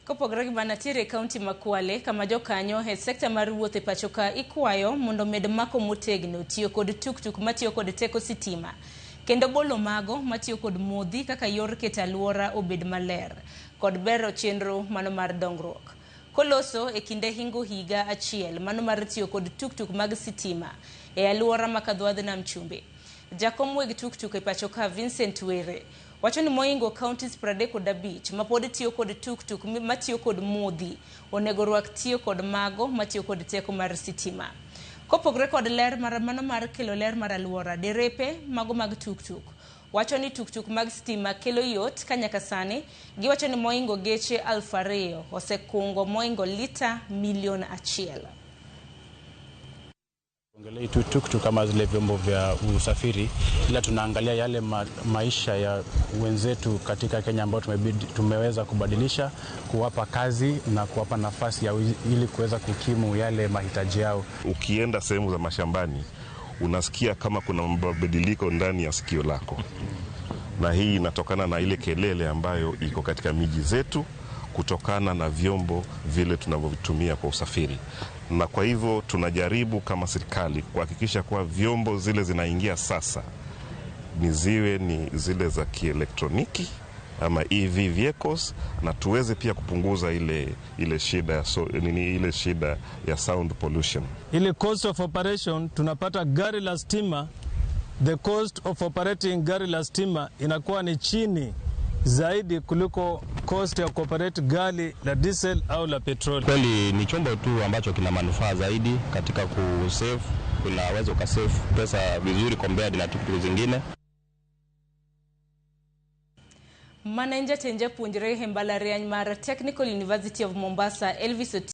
Kopogore gi mano, nitiere e kaunti ma Kwale kama jokanyo e sekta mar wuoth e pacho ka ikwayo mondo omed mako motegno tiyo kod tuktuk matiyo kod teko sitima kendo bolo mago matiyo kod modhi kaka yor keto alwora obed maler kod bero chenro mano mar dongruok. Koloso e kinde hingo higa achiel mano mar tiyo kod tuktuk mag sitima e alwora ma Kadhwadh Nam Chumbi. Jakom weg tuktuk e pacho ka Vincent Were wacho ni moingo counties 35 mapod tiyo kod tuktuk matiyo kod modhi onego rwak tiyo kod mago matiyo kod teko mar sitima. Kopogore kod ler mar mano mar kelo ler mar alwora, derepe mago mag tuktuk wacho ni tuktuk mag stima kelo yot ka nyaka sani giwacho ni moingo geche 2,000 osekungo moingo lita milion 1. Ongelei tu tuktuk kama zile vyombo vya usafiri, ila tunaangalia yale maisha ya wenzetu katika Kenya ambao tumeweza kubadilisha, kuwapa kazi na kuwapa nafasi ya ili kuweza kukimu yale mahitaji yao. Ukienda sehemu za mashambani unasikia kama kuna mabadiliko ndani ya sikio lako, na hii inatokana na ile kelele ambayo iko katika miji zetu kutokana na vyombo vile tunavyovitumia kwa usafiri. Na kwa hivyo tunajaribu kama serikali kuhakikisha kuwa vyombo zile zinaingia sasa ni ziwe ni zile za kielektroniki ama EV vehicles, na tuweze pia kupunguza ile shida ya so, nini, ile shida ya sound pollution. Ile cost of operation tunapata gari la stima, the cost of operating gari la stima inakuwa ni chini zaidi kuliko cost ya kuoperate gari la diesel au la petroli. Kweli ni chombo tu ambacho kina manufaa zaidi katika kusave, unaweza ukasave pesa vizuri compared na tuktuk zingine. Mane en jatend japuonjre e mbalariany mar Technical University of Mombasa Elvis.